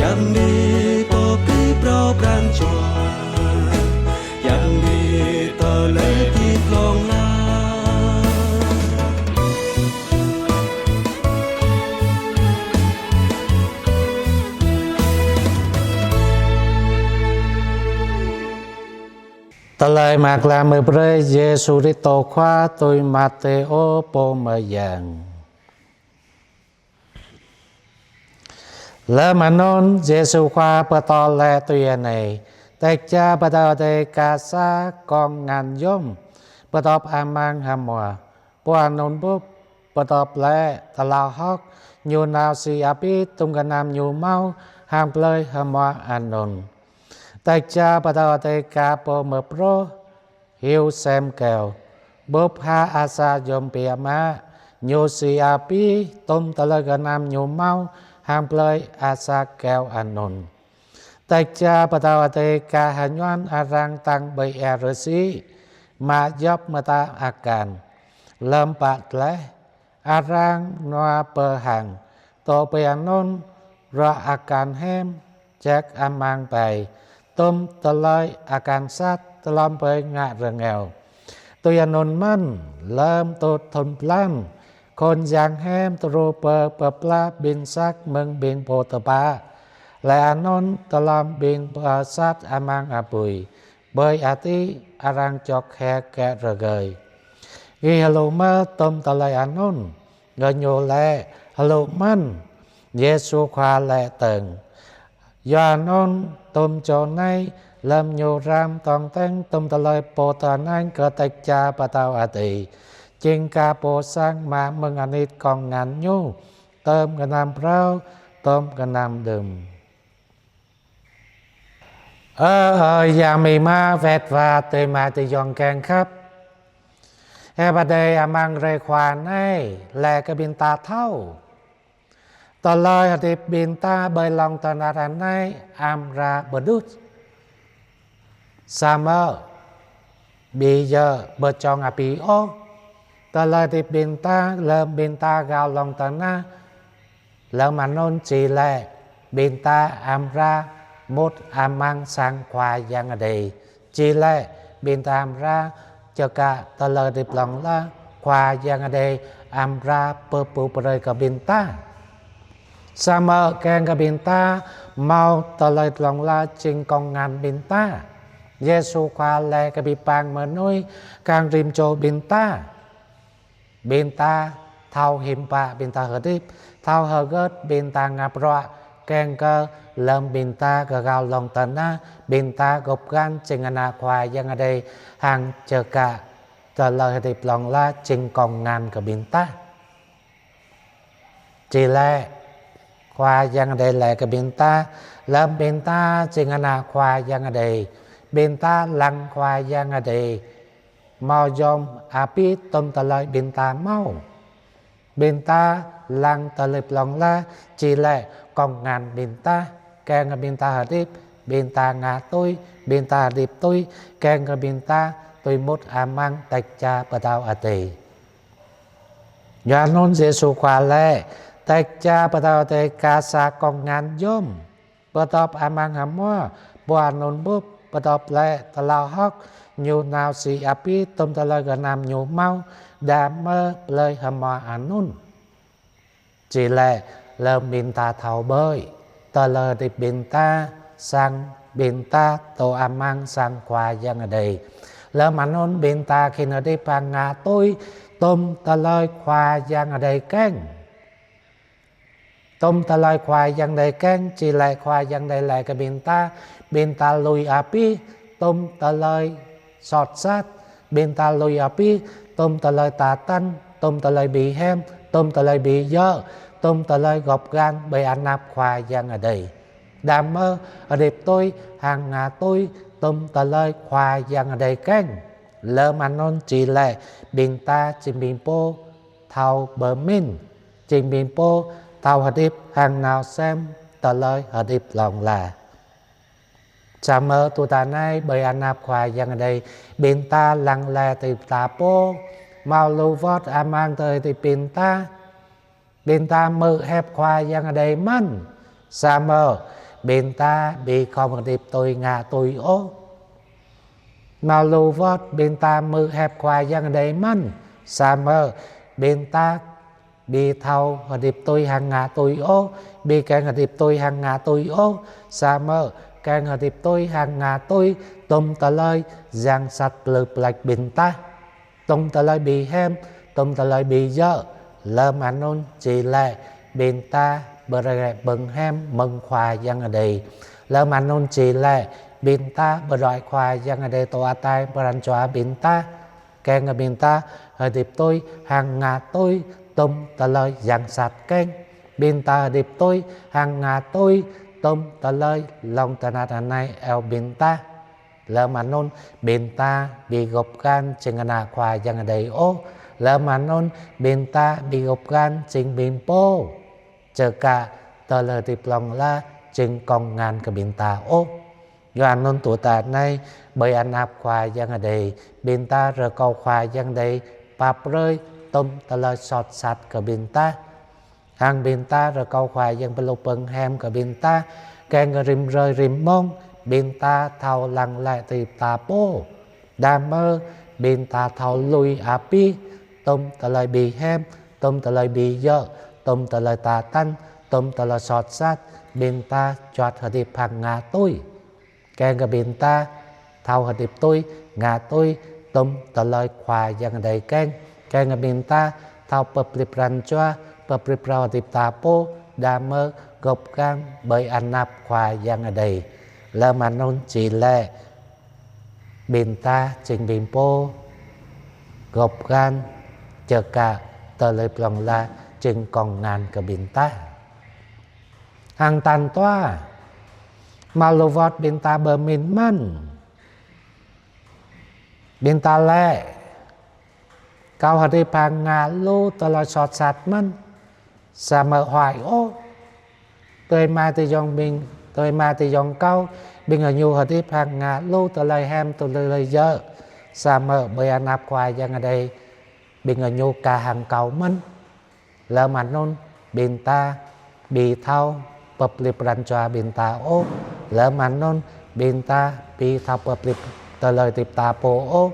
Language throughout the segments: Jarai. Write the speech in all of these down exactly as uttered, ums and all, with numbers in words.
Yang ni pô pơpŭ pran jua, yang ni tơlơi hơdip hlŏng lar. Tơlơi mơak klă mơ̆ng brơi Yêsu Kristô Khua tui Mathêô pô mơyang. Lơm anŭn Yêsu Khua pơtô laĭ tui anai: Tĕk čar pơtao adai kar sa kông ngăn yôm, pơdŏp amăng hơmuă. Pô anŭn bưp, pơdŏp laih, tơlâo hơ̆k, ñu nao sĭ abih tôm gơnam ñu hmâo hăng plơi hơmuă anŭn. Tĕk čar pơtao adai kar pô mơprôh hyu sem keo, bưp ha asar yôm biă mă, ñu sĭ abih tôm tơlơi gơnam ñu hmâo hăng plơi asar keo anŭn. Tĕk čar pơtao adai kar hơñuan arăng tăng ƀơi ia rơsĭ, mă djŏp mơta akan. Lơm pă tlaih, arăng nua pơhang, dŏ ƀơi anŭn ruă akan hiam, ček amăng ƀai, tôm tơlơi akan sat tơlŏm ƀơi ngă rơngiao. Tui anŭn mơ̆n, lơm tŭt thŭn blan, Khul Yang Hiam truh pơ pơblah ƀing sat mơ̆ng ƀing pô tơpă, laih anŭn tơlŏm ƀing pô sat amăng apui, ƀơi adih arăng čŏk hia kĕ rơgơi. Gih hluh mơ̆ tôm tơlơi anŭn? Gơñu laĭ: Hluh mơ̆n. Yêsu Khua laĭ dơ̆ng: Yua anŭn tôm čô nai, lơm ñu răm tong teng tôm tơlơi pô tơnanh kơ tĕk čar pơtao adai, jing kar pô sang mă mơ̆ng anih kông ngăn ñu, tôm gơnam phrâo, tôm gơnam đưm. Ơ, ơ, yang amĭ ama, wĕt wa adơi amai adơi ayŏng kiăng khăp. Hiăp Adai amăng hrơi Khua anai, laĭ kơ ƀing ta thâo, tơlơi hơdip ƀing ta ƀơi lŏn tơnah anai amra pơđuč. Samơ̆ ƀu djơ̆ pơčŏng abih ôh. Tơlơi hơdip ƀing ta, lơm ƀing ta gao lŏn tơnah, lơm anŭn či laĭ ƀing ta amra mŭt amăng sang Khua Yang Adai. Či laĭ ƀing ta amra čơkă tơlơi hơdip hlŏng lar, Khua Yang Adai amra pơpŭ brơi kơ ƀing ta. Samơ̆ kiăng kơ ƀing ta hmâo tơlơi hơdip hlŏng lar jing kông ngăn ƀing ta, Yêsu Khua laĭ kơ abih bang mơnuih kiăng rĭm čô ƀing ta. Ƀing ta thâo hiư̆m pă ƀing ta hơdip, thâo hơgĕt ƀing ta ngă bruă, kiăng kơ lơm ƀing ta gao lŏn tơnah, ƀing ta gŏp găn jing ană Khua Yang Adai hăng čơkă tơlơi hơdip hlŏng lar jing kông ngăn kơ ƀing ta. Či laĭ Khua Yang Adai laĭ kơ ƀing ta, lơm ƀing ta jing ană Khua Yang Adai, ƀing ta lăng Khua Yang Adai hmâo yôm abih tôm tơlơi ƀing ta hmâo. Ƀing ta lăng tơlơi hơdip hlŏng lar či laĭ kông ngăn ƀing ta, kiăng kơ ƀing ta hơdip, ƀing ta ngă tui, ƀing ta hơdip tui, kiăng kơ ƀing ta dưi mŭt amăng tĕk čar pơtao adai. Yua anŭn Yêsu Khua laĭ, tĕk čar pơtao adai kar sa kông ngăn yôm, pơdŏp amăng hơmuă. Pô anŭn bưp, pơdŏp laih, tơlâo hơ̆k, ñu nao sĭ abih tôm tơlơi gơnam ñu hmâo, đah mơ̆ plơi hơmuă anŭn. Či laĭ lơm ƀing ta thâo ƀơi tơlơi hơdip ƀing ta, sang ƀing ta dŏ amăng sang Khua Yang Adai, lơm anŭn ƀing ta khĭn hơdip hăng ngă tui tôm tơlơi Khua Yang Adai kiăng. Tôm tơlơi Khua Yang Adai kiăng či laĭ Khua Yang Adai laĭ kơ ƀing ta, ƀing ta lui abih tôm tơlơi soh sat, ƀing ta lui abih tôm tơlơi tơtăn, tôm tơlơi ƀu hiam, tôm tơlơi ƀu djơ̆, tôm tơlơi gŏp găn ƀơi anăp Khua Yang Adai. Đah mơ̆ hơdip tui hăng ngă tui tôm tơlơi Khua Yang Adai kiăng. Lơm anŭn či laĭ ƀing ta jing ƀing pô thâo pơmĭn, jing ƀing pô thâo hơdip hăng nao sem tơlơi hơdip hlŏng lar. Samơ̆ tŭ ta anai ƀơi anăp Khua Yang Adai, ƀing ta lăng laĭ tui ta pô, hmâo lu wơ̆t amăng tơlơi hơdip ƀing ta. Ƀing ta hmư̆ hiăp Khua Yang Adai mơ̆n. Samơ̆ ƀing ta ƀu khŏm hơdip tui ngă tui ôh. Hmâo lu wơ̆t ƀing ta hmư̆ hiăp Khua Yang Adai mơ̆n, samơ̆ ƀing ta ƀu thâo hơdip tui hăng ngă tui ôh, ƀu kiăng hơdip tui hăng ngă tui ôh, samơ̆ kiăng hơdip tui hăng ngă tui tôm tơlơi yang sat plư plač ƀing ta, tôm tơlơi ƀu hiam, tôm tơlơi ƀu djơ̆. Lơm anŭn či lĕ ƀing ta ƀu rơngai bưng hiam mơ̆ng Khua Yang Adai. Lơm anŭn či lĕ ƀing ta ƀu đuaĭ Khua Yang Adai tŏ ataih pran jua ƀing ta. Kiăng kơ ƀing ta hơdip tui hăng ngă tui tôm tơlơi yang sat kiăng. Ƀing ta hơdip tui hăng ngă tui tôm tơlơi lŏng tơnah anai eo ƀing ta. Lơm anŭn ƀing ta ƀu gŏp gan jing ană Khua Yang Adai ôh. Lơm anŭn ƀing ta ƀu gŏp gan jing ƀing pô. Čơkă tơlơi hơdip hlŏng lar jing kŏng ngăn kơ ƀing ta ôh. Yua anŭn tŭ ta anai ƀơi anăp Khua Yang Adai, ƀing ta rơkâo Khua Yang Adai pap brơi tôm tơlơi soh sat kơ ƀing ta. Hăng ƀing ta rơkâo Khua Yang Pơluk bưng hiam kơ ƀing ta, kiăng kơ rĭm hrơi rĭm mông ƀing ta thâo lăng lĕ hơdip ta pô. Đah mơ̆ ƀing ta thâo lui abih tôm tơlơi ƀu hiam, tôm tơlơi ƀu djơ̆, tôm tơlơi tơtăn, tôm tơlơi soh sat, ƀing ta juăt hơdip hăng ngă tui. Kiăng kơ ƀing ta thâo hơdip tui, ngă tui tôm tơlơi Khua Yang Adai kiăng. Kiăng kơ ƀing ta thâo pơplih pran jua, pơplih pran hơdip ta pô, đah mơ̆ gŏp gan ƀơi anăp Khua Yang Adai. Lơm anŭn či lĕ ƀing ta jing ƀing pô gŏp gan čơkă tơlơi hlŏng lar jing kŏng ngăn kơ ƀing ta. Hăng tal dua, hmâo lu wơ̆t ƀing ta pơmĭn mơ̆n. Ƀing ta lĕ, kâo hơdip hăng ngă lu tơlơi soh sat mơ̆n, samơ̆ huai ôh. Tui amai tui ayŏng ƀing, tui amai tui ayŏng kâo, ƀing gơñu hơdip hăng ngă lu tơlơi hiam, tơlơi djơ̆, samơ̆ ƀơi anăp Khua Yang Adai ƀing gơñu kah hăng kâo mơ̆n. Lơm anŭn ƀing ta ƀu thâo pơplih pran jua ƀing ta ôh. Lơm anŭn ƀing ta ƀu thâo pơplih tơlơi hơdip ta pô ôh.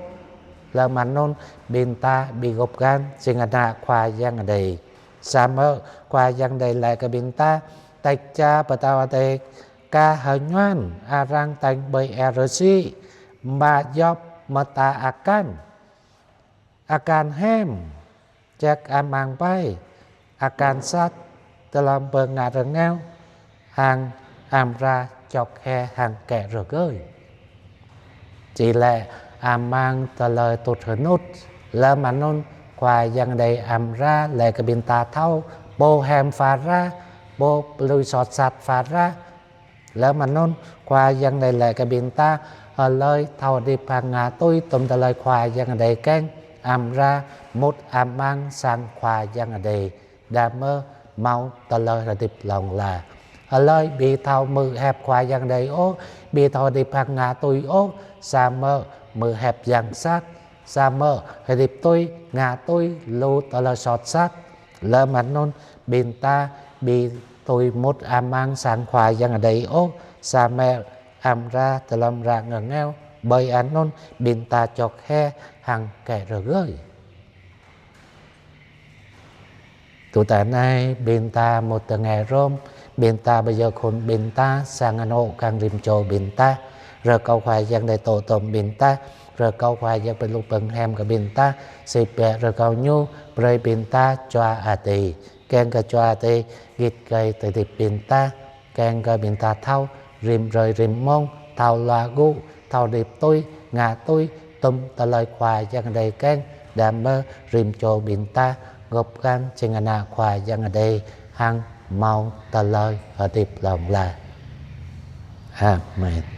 Lơm anŭn ƀing ta ƀu gŏp gan jing ană Khua Yang Adai. Samơ̆ Khua Yang Adai lĕ kơ ƀing ta, tĕk ča pơtao adai kah hơñuan arăng tañ ƀơi ia rơsĭ, mă djŏp mơta akan, akan hiam, ček amăng ƀai, akan sat, tơlŏm pơngă rơngiao, hăng amra čŏk hĕ hăng kĕ rơgơi. Či lĕ amăng tơlơi tŭt hơnŭt, lơm anŭn Khua Yang Adai amra lĕ kơ ƀing ta thâo, pô hiam phara, pô plư soh sat phara. Lơm anŭn Khua Yang Adai lĕ kơ ƀing ta, hlơi thâo hơdip hăng ngă tui tôm tơlơi Khua Yang Adai kiăng, amra mŭt amăng sang Khua Yang Adai, đah mơ̆ hmâo tơlơi hơdip hlŏng lar. Hlơi ƀu thâo hmư̆ hiăp Khua Yang Adai ôh, ƀu thâo hơdip hăng ngă tui ôh, samơ̆ hmư̆ hiăp yang sat, samơ̆ hơdip tui, ngă tui lu tơlơi soh sat. Lơm anŭn ƀing ta ƀu tui mŭt amăng sang Khua Yang Adai ôh, samơ̆ amra tơlŏm ră rơngiao, ƀơi anŭn ƀing ta čŏk hĕ hăng kĕ rơgơi. Tŭ ta anai ƀing ta mŭt tơngia hrŏm, ƀing ta pơyơr khul ƀing ta, sang anŏ kiăng rĭm čô ƀing ta, rơkâo Khua Yang Adai tŏ tŏm ƀing ta, rơkâo Khua Yang Pơluk bưng hiam kơ ƀing ta, sĭt biă rơkâo Ñu brơi ƀing ta Jua Adai, kiăng kơ Jua Adai git gai tơlơi hơdip ƀing ta, kiăng kơ ƀing ta thâo rĭm hrơi rĭm mông, thâo luă gŭ, thâo hơdip tui, ngă tui tôm tơlơi Khua Yang Adai kiăng, đah mơ̆ rĭm čô ƀing ta gŏp gan jing ană Khua Yang Adai hăng hmâo tơlơi hơdip hlŏng lar. Amen.